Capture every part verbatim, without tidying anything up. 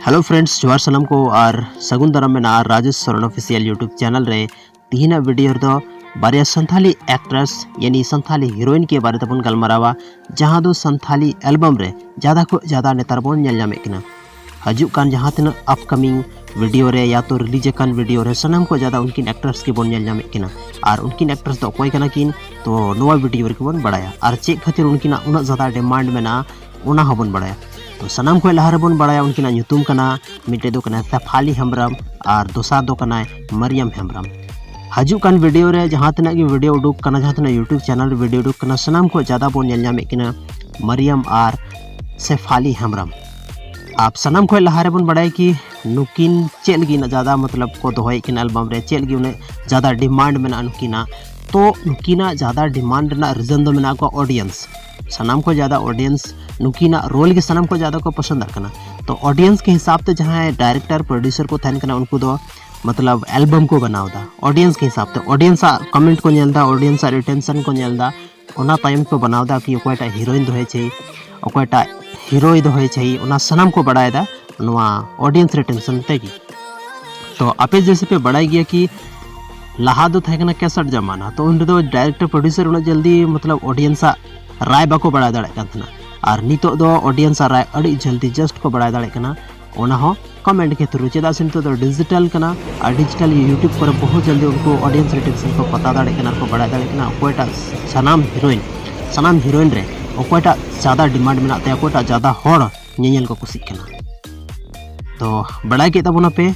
Hello friends, ᱡᱚᱦᱟᱨ ᱥᱟᱱᱟᱢ ᱠᱚ ᱟᱨ ᱥᱟᱹᱜᱩᱱ ᱫᱟᱨᱟᱢ ᱢᱮᱱᱟᱜᱼᱟ Rajesh Soren official YouTube channel ᱨᱮ᱾ ᱛᱤᱦᱤᱧᱟᱜ ᱵᱷᱤᱰᱤᱭᱳ ᱨᱮᱫᱚ ᱵᱟᱨᱭᱟ ᱥᱟᱱᱛᱷᱟᱞᱤ ᱮᱠᱴᱨᱮᱥ ᱭᱟᱱᱤ ᱥᱟᱱᱛᱷᱟᱞᱤ ᱦᱤᱨᱳᱭᱤᱱ ᱠᱤ ᱵᱟᱨᱮ ᱛᱮᱵᱚᱱ ᱜᱟᱞᱢᱟᱨᱟᱣᱟ, ᱡᱟᱦᱟᱸ ᱫᱚ ᱥᱟᱱᱛᱷᱟᱞᱤ ᱮᱞᱵᱟᱢ ᱨᱮ ᱡᱟᱫᱟ ᱠᱷᱚᱱ ᱡᱟᱫᱟ ᱱᱮᱛᱟᱨ ᱵᱚᱱ ᱧᱮᱞ ᱧᱟᱢᱮᱫ ᱠᱤᱱᱟ᱾ ᱦᱤᱡᱩᱜ ᱠᱟᱱ ᱡᱟᱦᱟᱸ ᱛᱤᱱᱟᱹᱜ ᱟᱯᱠᱟᱢᱤᱝ ᱵᱷᱤᱰᱤᱭᱳ ᱨᱮ ᱭᱟ ᱛᱚ ᱨᱤᱞᱤᱡᱽ ᱟᱠᱟᱱ ᱵᱷᱤᱰᱤᱭᱳ ᱨᱮ ᱥᱟᱱᱟᱢ ᱠᱷᱚᱱ ᱡᱟᱫᱟ ᱩᱱᱠᱤᱱ ᱮᱠᱴᱨᱮᱥ ᱜᱮᱵᱚᱱ ᱧᱮᱞ ᱧᱟᱢᱮᱫ ᱠᱤᱱᱟ᱾ ᱟᱨ ᱩᱱᱠᱤᱱ ᱮᱠᱴᱨᱮᱥ ᱫᱚ ᱚᱠᱚᱭ ᱠᱟᱱᱟ ᱠᱤᱱ, ᱛᱚ ᱱᱚᱣᱟ ᱵᱷᱤᱰᱤᱭᱳ ᱨᱮᱜᱮ ᱵᱚᱱ ᱵᱟᱲᱟᱭᱟ᱾ ᱟᱨ ᱪᱮᱫ ᱠᱷᱟᱹᱛᱤᱨ ᱩᱱᱠᱤᱱᱟᱜ ᱩᱱᱟᱹᱜ ᱡᱟᱫᱟ ᱰᱤᱢᱟᱱᱰ ᱢᱮᱱᱟᱜᱼᱟ, ᱚᱱᱟ ᱦᱚᱸᱵᱚᱱ ᱵᱟᱲᱟᱭᱟ᱾ ᱛᱚ ᱥᱟᱱᱟᱢ ᱠᱷᱚᱱ ᱞᱟᱦᱟ ᱨᱮᱵᱚᱱ ᱵᱟᱲᱟᱭᱟ ᱩᱱᱠᱤᱱᱟᱜ ᱧᱩᱛᱩᱢ ᱠᱟᱱᱟ, ᱢᱤᱫᱴᱮᱡ ᱫᱚ ᱠᱟᱱᱟᱭ ᱥᱮᱯᱷᱟᱞᱤ ᱦᱮᱢᱵᱨᱚᱢ ᱟᱨ ᱫᱚᱥᱟᱨ ᱫᱚ ᱠᱟᱱᱟᱭ ᱢᱟᱨᱤᱭᱟᱢ ᱦᱮᱢᱵᱨᱚᱢ᱾ ᱦᱤᱡᱩᱜ ᱠᱟᱱ ᱵᱷᱤᱰᱤᱭᱳ ᱨᱮ ᱡᱟᱦᱟᱸ ᱛᱤᱱᱟᱹᱜ ᱜᱮ ᱵᱷᱤᱰᱤᱭᱳ ᱩᱰᱩᱠ ᱠᱟᱱᱟ, ᱡᱟᱦᱟᱸ ᱛᱤᱱᱟᱹᱜ YouTube ᱪᱮᱱᱮᱞ ᱨᱮ ᱵᱷᱤᱰᱤᱭᱳ ᱩᱰᱩᱠ ᱠᱟᱱᱟ, ᱥᱟᱱᱟᱢ ᱠᱷᱚᱱ ᱡᱟᱫᱟ ᱵᱚᱱ ᱧᱮᱞ ᱧᱟᱢᱮᱫ ᱠᱤᱱᱟ ᱢᱟᱨᱤᱭᱟᱢ ᱟᱨ ᱥᱮᱯᱷᱟᱞᱤ ᱦᱮᱢᱵᱨᱚᱢ᱾ ᱟᱨ ᱥᱟᱱᱟᱢ ᱠᱷᱚᱱ ᱞᱟᱦᱟ ᱨᱮᱵᱚᱱ ᱵᱟᱲᱟᱭᱟ ᱠᱤ ᱱᱩᱠᱤᱱ ᱪᱮᱫ ᱞᱟᱹᱜᱤᱫ ᱩᱱᱟᱹᱜ ᱡᱟᱫᱟ ᱢᱚᱛᱞᱚᱵ ᱠᱚ ᱫᱚᱦᱚᱭᱮᱫ ᱠᱤᱱᱟ ᱮᱞᱵᱟᱢ ᱨᱮ, ᱪᱮᱫ ᱞᱟᱹᱜᱤᱫ ᱩᱱᱟᱹᱜ ᱡᱟᱫᱟ ᱰᱤᱢᱟᱱᱰ ᱢᱮᱱᱟᱜᱼᱟ ᱱᱩᱠᱤᱱᱟᱜ᱾ ᱛᱚ ᱱᱩᱠᱤᱱᱟᱜ ᱡᱟᱫᱟ ᱰᱤᱢᱟᱱᱰ ᱨᱮᱱᱟᱜ ᱨᱤᱡᱚᱱ ᱫᱚ ᱢᱮᱱᱟᱜ ᱠᱚᱣᱟ ᱚᱰᱤᱭᱮᱱᱥ᱾ ᱥᱟᱱᱟᱢ ᱠᱷᱚᱱ ᱡᱟᱫᱟ ᱚᱰᱤᱭᱮᱱᱥ ᱱᱩᱠᱤᱱᱟᱜ ᱨᱳᱞ ᱜᱮ ᱥᱟᱱᱟᱢ ᱠᱷᱚᱱ ᱡᱟᱫᱟ ᱠᱚ ᱯᱚᱥᱚᱸᱫᱟᱜ ᱠᱟᱱᱟ᱾ ᱛᱚ ᱚᱰᱤᱭᱮᱱᱥ ᱠᱮ ᱦᱤᱥᱟᱵ ᱛᱮ ᱡᱟᱦᱟᱸᱭ ᱰᱟᱭᱨᱮᱠᱴᱟᱨ ᱯᱨᱚᱰᱭᱩᱥᱟᱨ ᱠᱚ ᱛᱟᱦᱮᱱ ᱠᱟᱱᱟ, ᱩᱱᱠᱩ ᱫᱚ ᱢᱚᱛᱞᱚᱵ ᱮᱞᱵᱟᱢ ᱠᱚ ᱵᱮᱱᱟᱣ ᱮᱫᱟ ᱚᱰᱤᱭᱮᱱᱥ ᱠᱮ ᱦᱤᱥᱟᱵ ᱛᱮ᱾ ᱚᱰᱤᱭᱮᱱᱥ ᱟᱜ ᱠᱚᱢᱮᱱᱴ ᱠᱚ ᱧᱮᱞ ᱮᱫᱟ, ᱚᱰᱤᱭᱮᱱᱥ ᱟᱜ ᱨᱤᱴᱮᱱᱥᱚᱱ ᱠᱚ ᱧᱮᱞ ᱮᱫᱟ, ᱚᱱᱟ ᱛᱟᱭᱚᱢ ᱠᱚ ᱵᱮᱱᱟᱣ ᱮᱫᱟ ᱠᱤ ᱚᱠᱚᱭᱴᱟᱜ ᱦᱤᱨᱳᱭᱤᱱ ᱫᱚᱦᱚᱭ ᱪᱟᱹᱦᱤ, ᱚᱠᱚᱭᱴᱟᱜ ᱦᱤᱨᱳᱭ ᱫᱚᱦᱚᱭ ᱪᱟᱹᱦᱤ, ᱚᱱᱟ ᱥᱟᱱᱟᱢ ᱠᱚ ᱵᱟᱲᱟᱭ ᱮᱫᱟ ᱱᱚᱣᱟ ᱚᱰᱤᱭᱮᱱᱥ ᱨᱤᱴᱮᱱᱥᱚᱱ ᱛᱮᱜᱮ᱾ ᱛᱚ ᱟᱯᱮ ᱡᱮᱭᱥᱮ ᱯᱮ ᱵᱟᱲᱟᱭ ᱜᱮᱭᱟ ᱠᱤ ᱞᱟᱦᱟ ᱫᱚ ᱛᱟᱦᱮᱸ ᱠᱟᱱᱟ ᱠᱮᱥᱮᱴ ᱡᱟᱢᱟᱱᱟ, ᱛᱚ ᱩᱱ ᱨᱮᱫᱚ ᱰᱟᱭᱨᱮᱠᱴᱚᱨ ᱯᱨᱚᱰᱭᱩᱥᱟᱨ ᱩᱱᱟᱹᱜ ᱡᱚᱞᱫᱤ ᱢᱚᱛᱞᱚᱵ ᱚᱰᱤᱭᱮᱱᱥ ᱟᱜ ᱨᱟᱭ ᱵᱟᱠᱚ ᱵᱟᱲᱟᱭ ᱫᱟᱲᱮᱭᱟᱜ ᱠᱟᱱ ᱛᱟᱦᱮᱱᱟ᱾ ᱟᱨ ᱱᱤᱛᱚᱜ ᱫᱚ ᱚᱰᱤᱭᱮᱱᱥ ᱟᱜ ᱨᱟᱭ ᱟᱹᱰᱤ ᱡᱚᱞᱫᱤ ᱡᱟᱥᱴ ᱠᱚ ᱵᱟᱲᱟᱭ ᱫᱟᱲᱮᱭᱟᱜ ᱠᱟᱱᱟ, ᱚᱱᱟ ᱦᱚᱸ ᱠᱚᱢᱮᱱᱴ ᱠᱮ ᱛᱷᱨᱩ᱾ ᱪᱮᱫᱟᱜ ᱥᱮ ᱱᱤᱛᱚᱜ ᱫᱚ ᱰᱤᱡᱤᱴᱟᱞ ᱠᱟᱱᱟ ᱟᱨ ᱰᱤᱡᱤᱴᱟᱞ YouTube ᱠᱚᱨᱮ ᱵᱚᱦᱩᱛ ᱡᱚᱞᱫᱤ ᱩᱱᱠᱩ ᱚᱰᱤᱭᱮᱱᱥ ᱨᱤᱴᱮᱱᱥᱚᱱ ᱠᱚ ᱯᱟᱛᱟ ᱫᱟᱲᱮᱭᱟᱜ ᱠᱟᱱᱟ ᱟᱨ ᱠᱚ ᱵᱟᱲᱟᱭ ᱫᱟᱲᱮᱭᱟᱜ ᱠᱟᱱᱟ ᱚᱠᱚᱭᱴᱟᱜ ᱥᱟᱱᱟᱢ ᱦᱤᱨᱳᱭᱤᱱ, ᱥᱟᱱᱟᱢ ᱦᱤᱨᱳᱭᱤᱱ ᱨᱮ ᱚᱠᱚᱭᱴᱟᱜ ᱡᱟᱫᱟ ᱰᱤᱢᱟᱱᱰ ᱢᱮᱱᱟᱜ ᱛᱟᱭᱟ, ᱚᱠᱚᱭᱴᱟᱜ ᱡᱟᱫᱟ ᱦᱚᱲ ᱧᱮᱧᱮᱞ ᱠᱚ ᱠᱩᱥᱤᱜ ᱠᱟᱱᱟ᱾ ᱛᱚ ᱵᱟᱲᱟᱭ ᱠᱮᱫ ᱛᱟᱵᱚᱱᱟᱯᱮ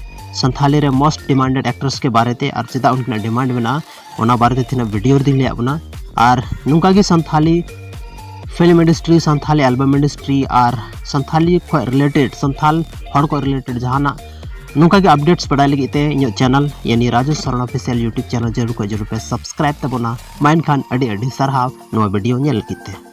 ᱥᱟᱱᱛᱷᱟᱞᱤ ᱨᱮ ᱢᱳᱥᱴ ᱰᱤᱢᱟᱱᱰᱮᱰ ᱮᱠᱴᱨᱮᱥ ᱠᱚ ᱵᱟᱨᱮᱛᱮ ᱟᱨ ᱪᱮᱫᱟᱜ ᱩᱱᱠᱤᱱᱟᱜ ᱰᱤᱢᱟᱱᱰ ᱢᱮᱱᱟᱜᱼᱟ, ᱚᱱᱟ ᱵᱟᱨᱮᱛᱮ ᱛᱤᱱᱟᱹᱜ ᱵᱷᱤᱰᱤᱭᱳ ᱨᱮᱫᱚᱧ ᱞᱟᱹᱭᱟᱫ ᱵᱚᱱᱟ᱾ ᱟᱨ ᱱᱚᱝᱠᱟ ᱜᱮ Santhali film industry, Santhali album industry ᱟᱨ ᱥᱟᱱᱛᱷᱟᱞᱤ ᱠᱷᱚᱱ ᱨᱤᱞᱮᱴᱮᱰ, ᱥᱟᱱᱛᱷᱟᱞ ᱦᱚᱲ ᱠᱚ ᱨᱤᱞᱮᱴᱮᱰ ᱡᱟᱦᱟᱱᱟᱜ ᱱᱚᱝᱠᱟ ᱜᱮ ᱟᱯᱰᱮᱴᱥ ᱵᱟᱲᱟᱭ ᱞᱟᱹᱜᱤᱫ ᱛᱮ ᱤᱧᱟᱹᱜ ᱪᱮᱱᱮᱞ ᱭᱟᱱᱤ Rajesh Soren official YouTube channel ᱡᱟᱹᱨᱩᱲ ᱠᱷᱚᱱ ᱡᱟᱹᱨᱩᱲ ᱯᱮ ᱥᱟᱵᱥᱠᱨᱟᱭᱤᱵ ᱛᱟᱵᱚᱱᱟ᱾ ᱢᱟ ᱮᱱᱠᱷᱟᱱ ᱟᱹᱰᱤ ᱟᱹᱰᱤ ᱥᱟᱨᱦᱟᱣ ᱱᱚᱣᱟ ᱵᱷᱤᱰᱤᱭᱳ ᱧᱮᱞ ᱞᱟᱹᱜᱤᱫ ᱛᱮ᱾